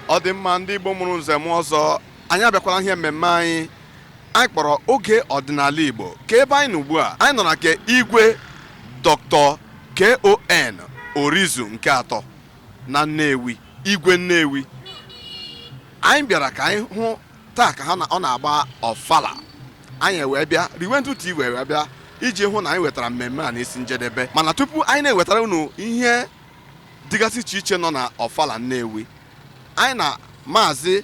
Ọ dị mma. Ndị Igbo mụrụ nze mụọ ọzọ, anyị abịakwala ihe mmemme anyị anyị kpọrọ Oge Ọdịnala Igbo. Ka ebe anyị nọ ugbu a, anyị nọ na nke Igwe Dr. Kon Orizu nke atọ na Nnewi, Igwe Nnewi. Anyị bịara ka anyị hụ taa ka ha na ọ na-agba ọfala. Anyị wee bịa Riwendu TV wee bịa iji hụ na anyị wetara mmemme a n'isi njedebe. Mana tupu anyị na-ewetara unu ihe dịgasị iche iche nọ na ọfala Nnewi, anyị na maazị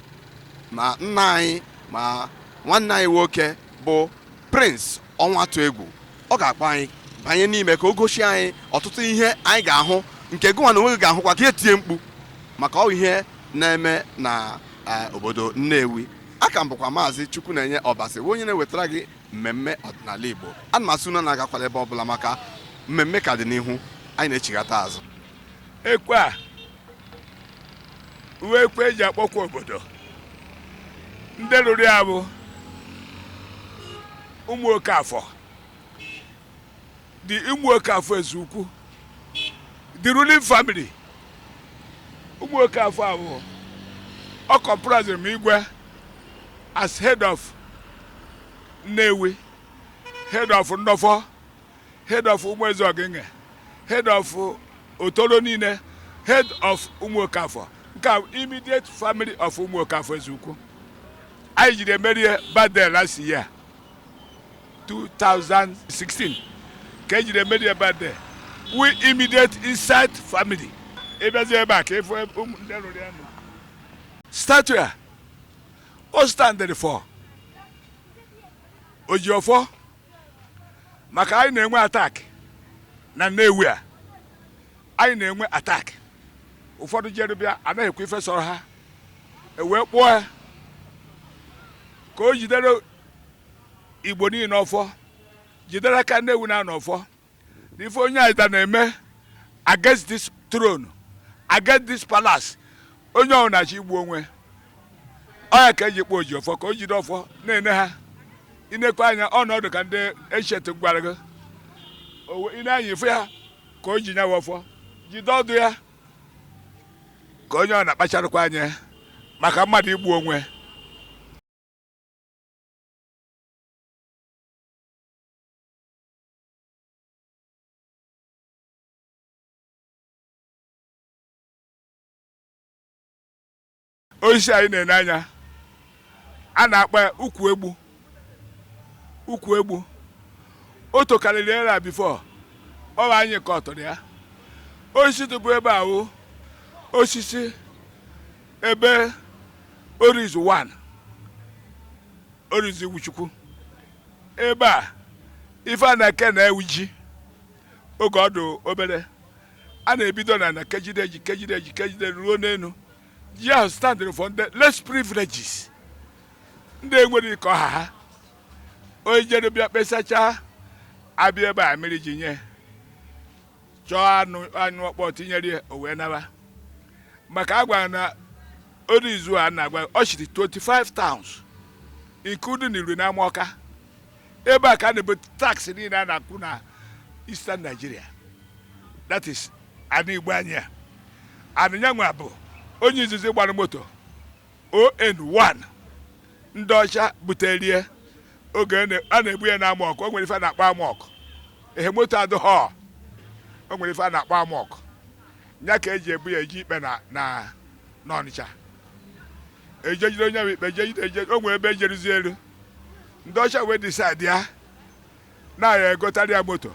ma nna anyị ma nwanne anyị nwoke bụ Prince Ọnwatụegwu, ọ ga-akpọ anyị banye n'ime ka o gosi anyị ọtụtụ ihe anyị ga-ahụ, nke gụnwa na onwe gị ga-ahụkwa ka etie mkpu maka ọ ihe na-eme na obodo Nnewi. Aka m bụkwa Maazị Chukwunenye Ọbasi, onye na-ewetara gị mmemme ọdịnala Igbo. Ana m asị unu na-agakwala ebe ọbụla maka mmemme ka dị n'ihu. Anyị na-echighata azụ. Ekwe a uwe ekwe eji akpọkwa obodo ndị rụrụ ya bụ ụmụ Okafọ, the ụmụ Okafọ Ezeukwu, the ruling family. Ụmụ Okafọ abụọ ọ comprised m igwe as head of Nnewi, head of Ndọfọ, head of Ụmụeze Oginge, head of Otolo niile, head of ụmụ Okafọ. Nke a immediate family of ụmụ Okafọ Ezeukwu. Anyị jiri emerie birthday last year, 2016, ka ejiri emerie birthday. We immediate inside family. Ịbịazi ebe a ka ịfụ ụmụ ndị rụrụ ya nọ. Statue a o standịrị for Ojiọfọ, maka anyị na-enwe attack na Nnewi a. Anyị na-enwe attack, ụfọdụ jere bịa anaghị ekwe ife sọrọ ha, ewee kpụọ ya ka o jidere Igbo niile ọfọ, jidere aka Nnewi na-anọ ọfọ na ife onye aịda na-eme against this throne, against this palace. Onye ọbụla na-achọ igbu onwe ọ ya ka eji kpọọ Ojiọfọ ka o jide ọfọ na-ene ha. Inekwa anya ọnọdụ ka ndị ancient gwara gị, ị na-anya ifu ya ka o ji nyawa ọfọ jide ọdụ ya, ka onye ọ na-akpacharakwa anya maka mmadụ igbu onwe. Osisi anyị na-ene anya a na-akpọ ya ukwu egbu. Ukwu egbu o tokarịrị era before ọ bụ anyị ka ọ tụrụ ya. Osisi dịbụ ebe ahụ, osisi ebe Orizu 1, Orizu Iwuchukwu. Ebe a ife a na-eke na-ewu ji oge ọ dị obere, a na-ebido na kejide ji, kejide ji, kejide ruo n'elu. Ji ahụ standịrị for ndị less privileges, ndị enwere ike ọha ha. Onye jere bịa kpesachaa, abịa ebe a, mmiri ji nye, chọọ anụ, anụ ọkpọ tinyere ya, o wee naba. Maka a gwara na Orizu a na-agwa ọ chịrị 25 towns, including Iri na Amaọka. Ebe a ka a na-ebu tax niile a na-akwụ na Eastern Nigeria, that is ana Igbo anyị a. Anịnya nwa bụ onye izizi gbara moto ON1 ndị ọcha buterie oge a na-ebu ya na Amaọkụ. O nwere ife a na-akpọ Amaọkụ, ehe moto adịghọ. O nwere ife a na-akpọ Amaọkụ, ya ka eji ebu ya eji ikpe na n'Ọnịcha, ejejide onye bụ ikpe jejide eje. O nwere ebe ejeruzi elu, ndị ọcha wee decide ya na ya egotara ya moto,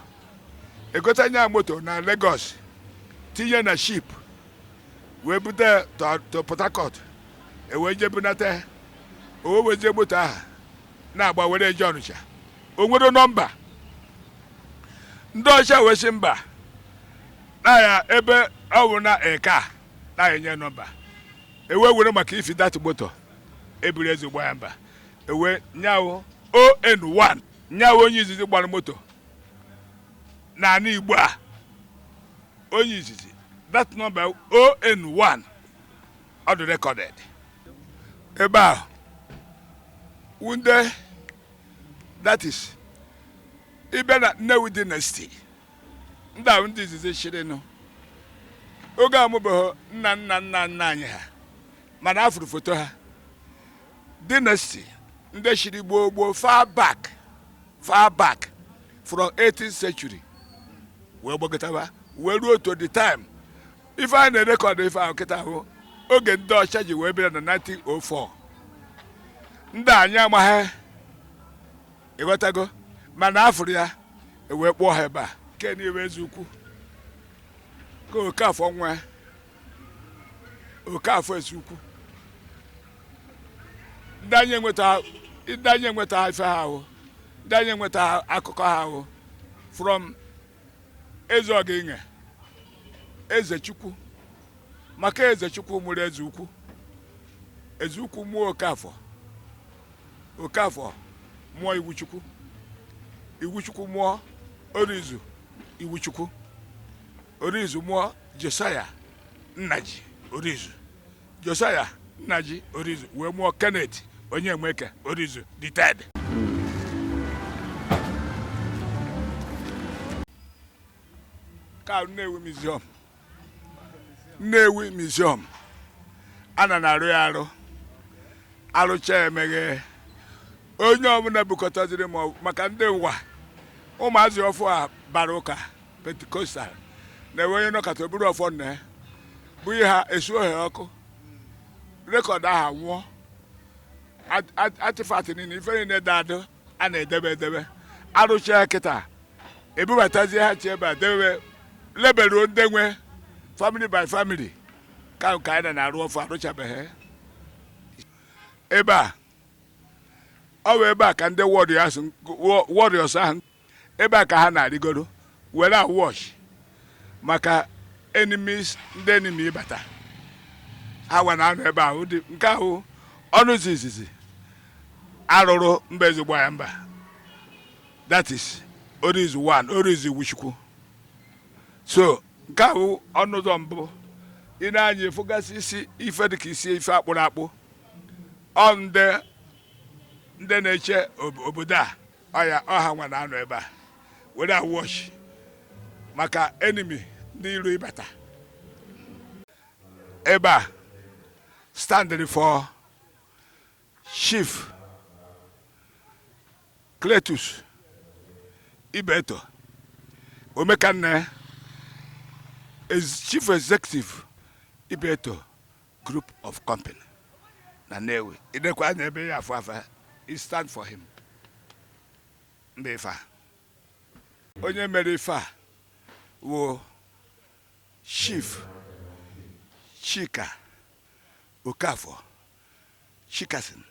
egotanye ya moto na Lagos, tinye na ship wee bute to Port Harcourt, ewee jee bunata ya. O wee wezie moto ahụ na-agba were eje Ọnịcha. O nwere nọmba. Ndị ọcha wee sị mba, na ya ebe ọ bụ na eke a na-enye nọmba, ewee were maka ifi that moto eburu eze gba ya mba, ewee nyawo ON1, nyawo onye izizi gbara moto n'ala Igbo a, onye izizi. That number ON1 ọ dị recorded ebe a. Wunde, that is ịbịa na Nnewi dynasty, ndị ahụ ndị izizi chirinụ oge amụbeghị nna nna nna nna anyị ha. Mana afụrụ foto ha, dynasty ndị chiri gboo gboo, far back, far back from 18th century wee gbagotaba wee ruo to the time ife a na-erecord. Ife ahụ kịta ahụ, oge ndị ọcha ji wee bịa na 1904, ndị anyị amaghị, ịghọtago? Mana afụrụ ya, ewee kpụọ ha ebe a. Nke niwe eze ukwu ka Okafọ nwe Okafọ eze ukwu. Ndị anyị enweta ife ha ahụ, ndị anyị enweta akụkọ ha ahụ from eze Ọgịnye, eze Chukwu, maka eze Chukwu mụrụ eze ukwu, eze ukwu mụọ Okafọ, Okafọ mụọ Iwu Chukwu, Iwu Chukwu mụọ Orizu, Iwu Chukwu Orizu mụọ Josaya Nnaji Orizu, Josaya Nnaji Orizu wee mụọ Kenneth Onyenweke Orizu the third. Ka Nnewi Museum, Nnewi Museum a na na-arụ ya arụ, arụcha, emeghe, onye ọbụla bukọtaziri ma maka ndị ụwa ụmụazị ọfụ a bara ụka Pentecostal na-enwe onye nọkọta oburu ọfọ nna ya bụ ihe ha esuo ha ọkụ, record ahụ nwụọ. Artifact niile, ife niile dị adụ a na-edebe edebe, arụcha ya kịta, ebubatazie ha chi ebe a, debe leberuo ndị nwe family by family. Ka nke anyị na-arụ ọfụ arụchabeghị ebe a. Ọ bụ ebe a ka ndị warriors ahụ, ebe a ka ha na-arịgoro were watch maka enemies, ndị enemy ịbata. Ha gwa na anọ ebe ahụ dị. Nke ahụ ọnụ ụzọ izizi arụrụ mba ezigbo ya mba, that is Orizu 1, Orizu Iwuchukwu. So nke ahụ ọnụ ụzọ mbụ ị na-anya efụgasị isi ife dịka isi ife akpụrụ akpụ. Ọ ndị na-eche obodo a, ọya ọha nwa na-anọ ebe a were awatch maka enemy, ndị iro ịbata ebe a. Standing for Chief Cletus Ibeto Omekanne, Chief Executive, Ibeto Group of Company na Nnewi. Idekwa anya ebe ya afọ afa, it stand for him. Mba, ife a onye mere ife a wụ Chief Chika Okafor Chikason.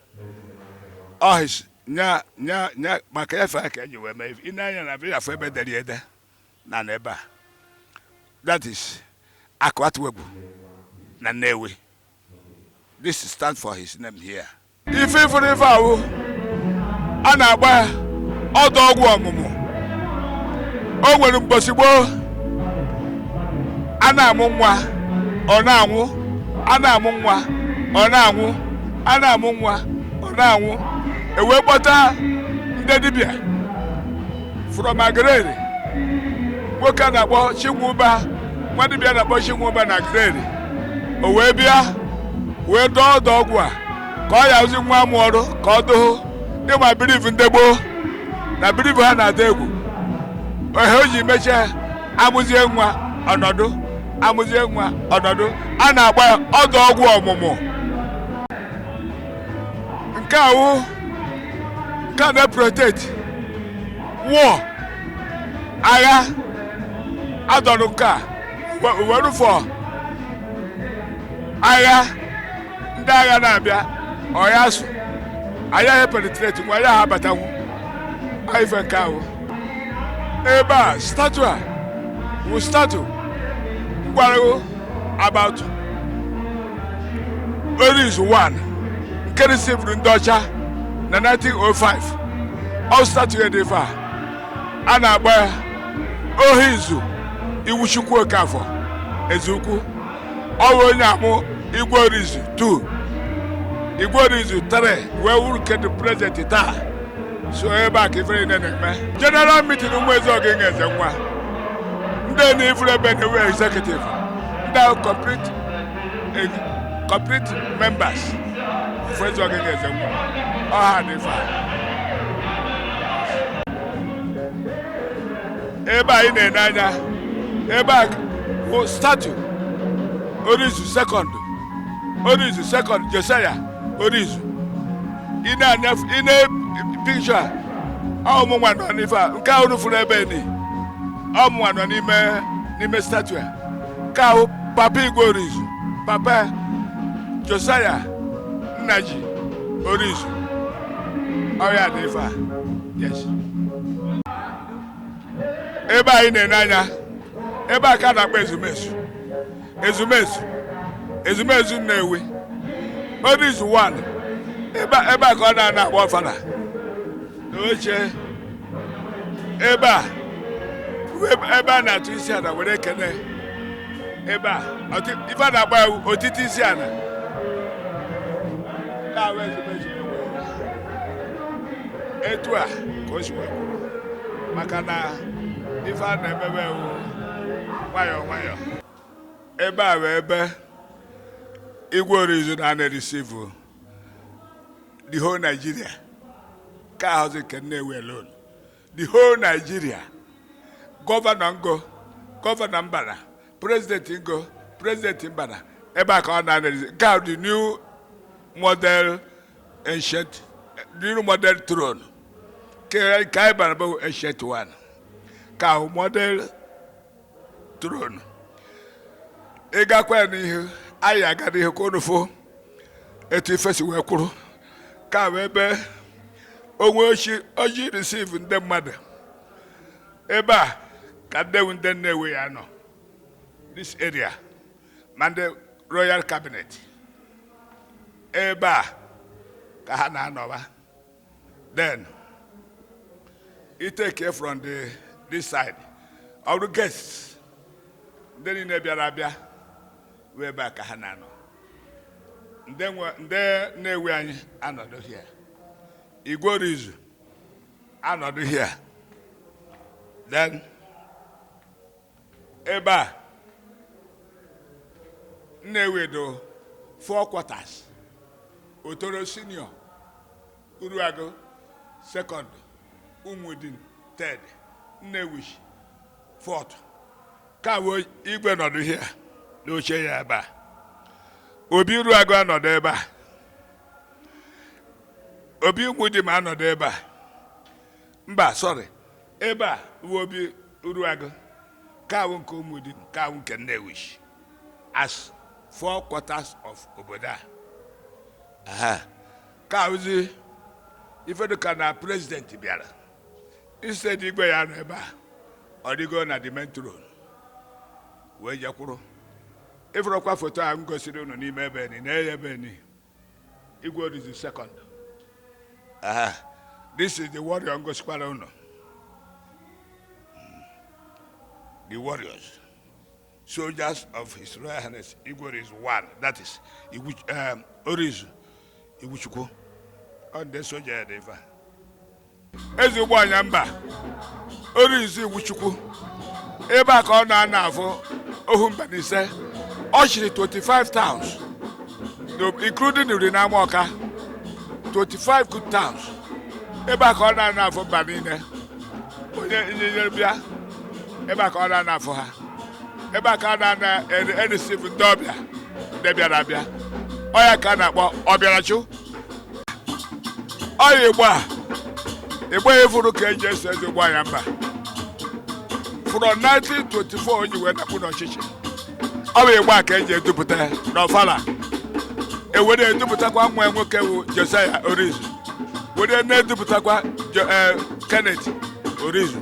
Ọhịs nya nya nya maka efe a ka eji wee mee ife. Ị na-anya na be ya afọ ebe dere ede na ebe a, that is Akụ Atụegwu na Nnewi. This stand for his name here. Ife ifuru ife ahụ a na-agba ọdụ ọgwụ ọmụmụ, o nwere mbosi gboo a na-amụ nwa, ọ na-anwụ, a na-amụ nwa, ọ na-anwụ, a na-amụ nwa, ọ na-anwụ. Ewee kpọta ndị dibịa from Agreri, nwoke a na-akpọ Chinwụba, nwa dibịa na-akpọ Chinwụba na Agreri. O wee bịa wee dọọ ọdụ ọgwụ a ka ọ ya ozi nwa amụ ọrụ ka ọ dụhụ. Ịma belief ndị gboo na belief ha na-atụ egwu ohe o ji mechaa amụzie nwa ọnọdụ, amụzie nwa ọnọdụ. A na-agba ya ọdụ ọgwụ ọmụmụ. Nke a wụ nke a na-protect war, agha adọrọ. Nke a were for agha, ndị agha na-abịa ọya so agaghị penetrate nwa ya, ha abatanwu ife. Nke ahụ ebe a, statue a wụ statue gwara about Orizu 1 nke received ndị ọcha na 1905. Ọ statue dị ife a a na-agba ya Ohizu Iwuchukwu Okafọ Ezeukwu. Ọ bụ onye amụ Igwe Orizu 2, Igwe Orizu 3, wee wuru nke dị president taa. So ebe a ka ife niile na-eme general meeting ụmụ eze ọgịnga eze nwa ndị na ifuru ebe na-ewe executive, ndị ahụ complete. Complete members of Eze Ogige Eze Nwa ọha dị ife a. Ebe anyị na-ene anya ebe a bụ statue Orizu Second, Orizu Second, Josiah Orizu. Ị na-anya, ị na picture a, ọ mụnwa nọ n'ife a. Nke ahụ fụrụ ebe ni, ọ mụnwa nọ n'ime statue a. Nke ahụ papa Igwe Orizu, papa Josiah Nnaji Orizu. Ọ ya dị ife a. Yes, ebe anyị na-ene anya ebe a ka a na-akpọ ezumezu, ezumezu, ezumezu Nnewi, Orizu 1. Ebe a ka ọ na-ana agba ọfala n'oche. Ebe a bụ ebe a na-atụ isi ala were ekene. Ebe a ife a na-akpọ ya bụ otiti isi ala na-ahụ ezumezu n'onwe ya. Etu a ka o si wee kwuru, maka na ife a na-emebe ewu nwayọọ nwayọọ. Ebe a bụ ebe Igwe Orizu na receive the whole Nigeria, ka ahụzi nke Nnewi alone, the whole Nigeria. Governor ngo, governor Mbana, president ngo, president Mbana, ebe a ka ọ na-ana. Nke a the new model ancient, new model throne. Ke anyị bara bụ ancient one, ka ahụ model throne. Ị gakwa ya n'ihu, anyị aga n'ihu ka unu fụ etu ife si wee kwuru. Ka bụ ebe onwe ochi oji receive ndị mmadụ. Ebe a ka ndị Nnewi ya nọ, this area, ma ndị royal cabinet, ebe a ka ha na-anọba. Then i take from the this side, ọ bụrụ guests, ndị niile bịara abịa wee ebe a ka ha na-anọ. Ndị Nnewi anyị anọdụ here, Igwe Orizu anọdụ here. Then ebe a, Nnewi do four quarters: Otoro Senior, Uruagu Second, Umudin Third, Nnewi Fourth. Ka bụ igwe nọdụ here n'oche ya ebe a. Obi Uruagu anọdụ ebe a, Obi Umudim anọdụ ebe a. Mba, sorry, ebe a bụ Obi Uruagu, ka bụ nke Umudim, ka bụ nke Nnewi as four quarters of obodo a. Aha. Ka bụzi ife dịka na president bịara, instead igwe ya nọ ebe a, ọ dịgo na the main throne wee jekwuru. Ịfụrụkwa foto a m gosiri unu n'ime ebe ni na ebe ni Igwe Orizu Second. Aha. This is the warrior m gosikwara unu, the warriors, soldiers of His Royal Highness Igwe Orizu 1, that is Igwe Orizu Iwuchukwu. Ọ ndị soja ya dị ife a. Eze ụgbọanya mba Orizu Iwuchukwu, ebe a ka ọ na-ana afụ ohu mba na ise. Ọ chịrị 25 towns, including Urinama Ọka, 25 good towns. Ebe a ka ọ na-ana afụ mba niile. Onye ịnyịnya bịa, ebe a ka ọ na-ana afụ ha. Ebe a ka a na-ana e receive ndị ọbịa, ndị bịara abịa. Ọ ya ka a na-akpọ ọbịarachụ. Ọya igbo a, igbo ya efuru ka eji eso eze ụgbọ ya mba from 1924 o ji wee napụ n'ọchịchị. Ọ bụ igbo a ka eji edupụta ya n'ọfala, ewere edupụtakwa nwa ya nwoke bụ Josiah Orizu, were na-edupụtakwa Kenneth Orizu.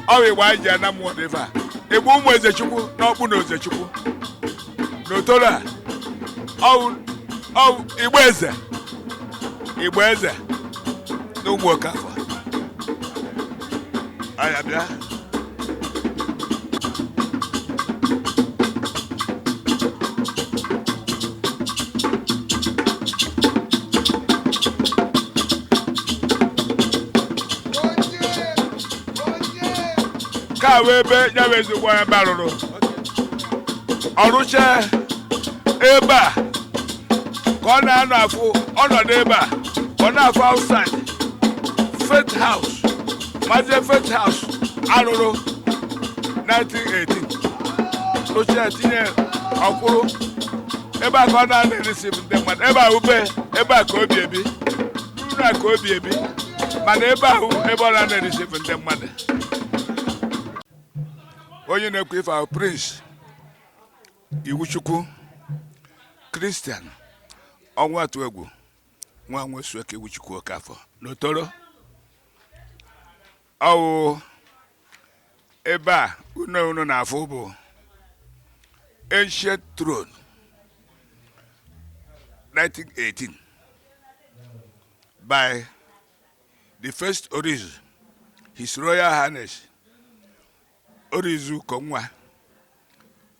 Ọ bụ igbo anyị ji ana mmụọ dị ife a, igbo ụmụ Ezechukwu n'ọkpụ na Ozechukwu n'otoro a. Ọ bụ igbo eze, igbo eze na ụmụ Okafọ aya bịa. Ka wee ebe ya bụ ezigbo ya barụrụ ọrụcha ebe a. Ka ọ na-anọ afụ ọnọdụ ebe a, ọ na-afụ outside Faith House, mazie Faith House arụrụ 1918, rụchaa, tinye ọkwụrụ ebe a ka ọ na-anọ e-receive ndị mmadụ. Ebe a ube, ebe a ka obi ebi uru a ka obi ebi, mana ebe ahụ ebe ọ na-anọ e-receive ndị mmadụ. Onye na-ekwu ife ahụ, Prince Iwuchukwu Christian Ọnwa Atụ Egwu, nwa Nwesueke Iwuchukwu Okafọ n'Otoro. Ọwụ ebe a unu na-afụ bụ ancient throne 1918 by the first Orizu, His Royal Highness Orizu Ukonwa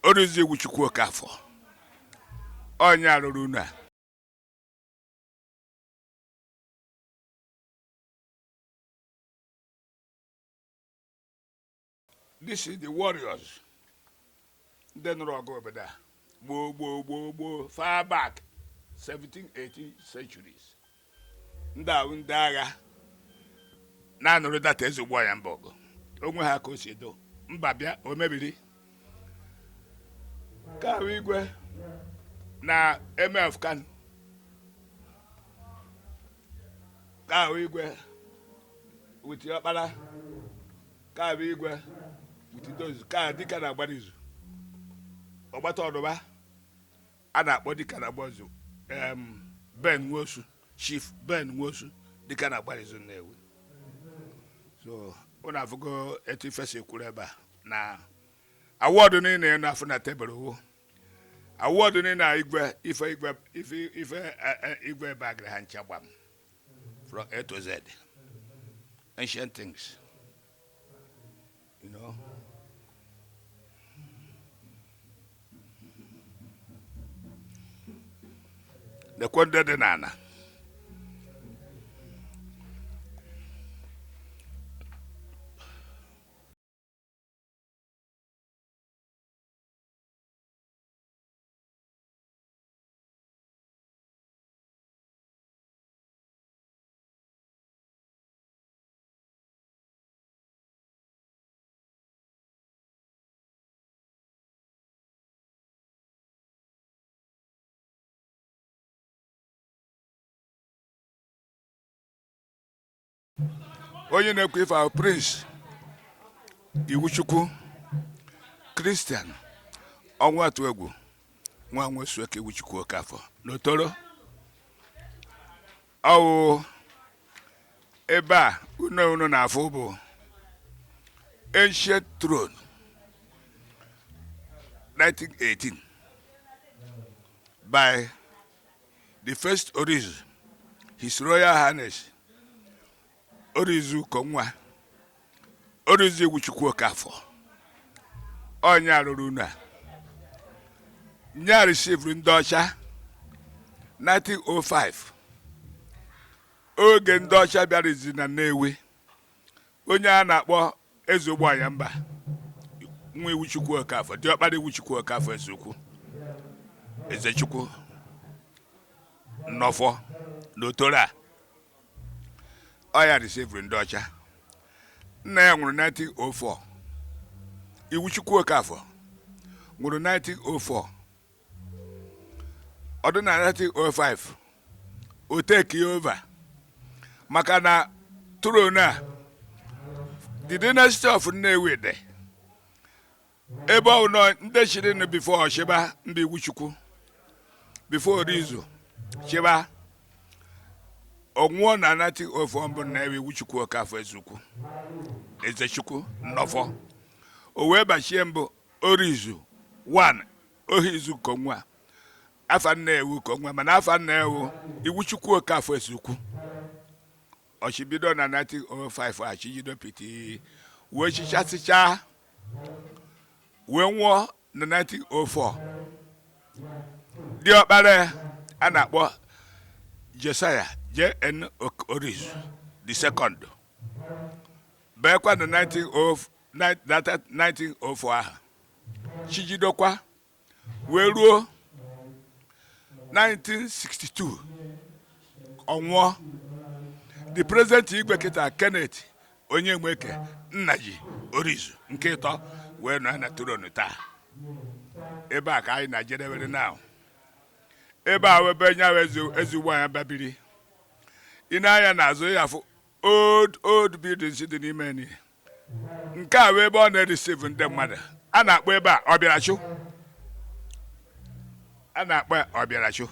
Orizu Iwuchukwu Okafọ, onye arụrụ unu a. This is the warriors, ndị nụrụ ọgụ obodo a gboo gboo gboo gboo, far back 17 18 centuries. Ndị ahụ, ndị agha na-anụrụ data eze ugbu ya mba ọgụ onwe ha ka o si do mba bịa o mebiri ka ahụ igwe na MF Kano, ka ahụ igwe with ọkpara, ka ahụ igwe with dozu, ka dịka na-agbara izu ọgbata ọdụba a na-akpọ dịka na-agba izu, Ben Nwosu, Chief Ben Nwosu, dịka na-agbara izu Nnewi. So ụnụ afụgo etu ife si kwuru ebe a na award niile ị na-afụ na tebụl wụ award niile a igwe ife igwe ife ife igwe bagịrị ha ncha gbam from A to Z, ancient things. Lekwe ndị dị n'ala. Onye na-ekwu ife ahụ, Prince Iwuchukwu Christian Ọnwa Atụ Egwu, nwa Nwesueke Iwuchukwu Okafọ n'Otoro. Ọwụ ebe a unu na-afụ bụ ancient throne 1918 by the first Orizu, His Royal Highness Orizu Ukonwa Orizu Iwuchukwu Okafọ, onye arụrụ unu a. Nye received ndị ọcha 1905. Oge ndị ọcha bịara izi na Nnewi, onye a na-akpọ Eze Ụgbọanya Mba, nwa Iwuchukwu Okafọ, diọkpara Iwuchukwu Okafọ, Ezeukwu Ezechukwu Nnọfọ n'Otoro a, ọ ya received ndị ọcha. Nna ya nwụrụ 1904. Iwuchukwu Okafọ nwụrụ 1904. Ọ dị na 1905 o take over, maka na throne a, the dynasty of Nnewi dị ebe ọ nọ, ndị chịrị nụ before chịba mba Iwuchukwu, before Orizu chịba, ọ nwụọ na 1904 mbụ na ebe Iwuchukwu Okafọ Ezukwu Ezechukwu Nnọfọ, o wee bachie mbụ Orizu 1 Ohizu Konwa. Afa nna ewu Konwa, mana afa nna ewu Iwuchukwu Okafọ Ezukwu. Ọchịbido na 1905 achịjido piti wee chichasịcha wee nwụọ na 1904. Diọkpara a na-akpọ Josiah J.N. Orizu the second beekwa na 1904 ahụ, chijidokwa wee ruo 1962 ọ nwụọ. The president igwe kịta, Kenneth Onyenweke Nnaji Orizu nke ịtọ, wee nọ na throne taa. Ebe a ka anyị na-ejedebere now. Ebe a ebe nya ezigbo anya babiri. Ị na-anya n'azụ ya, afụ old old buildings dị n'ime ni. Nke a wee ebe ọ na-ereceive ndị mmadụ. A na-akpọ ebe a Ọbịarachụ, a na-akpọ ya Ọbịarachụ.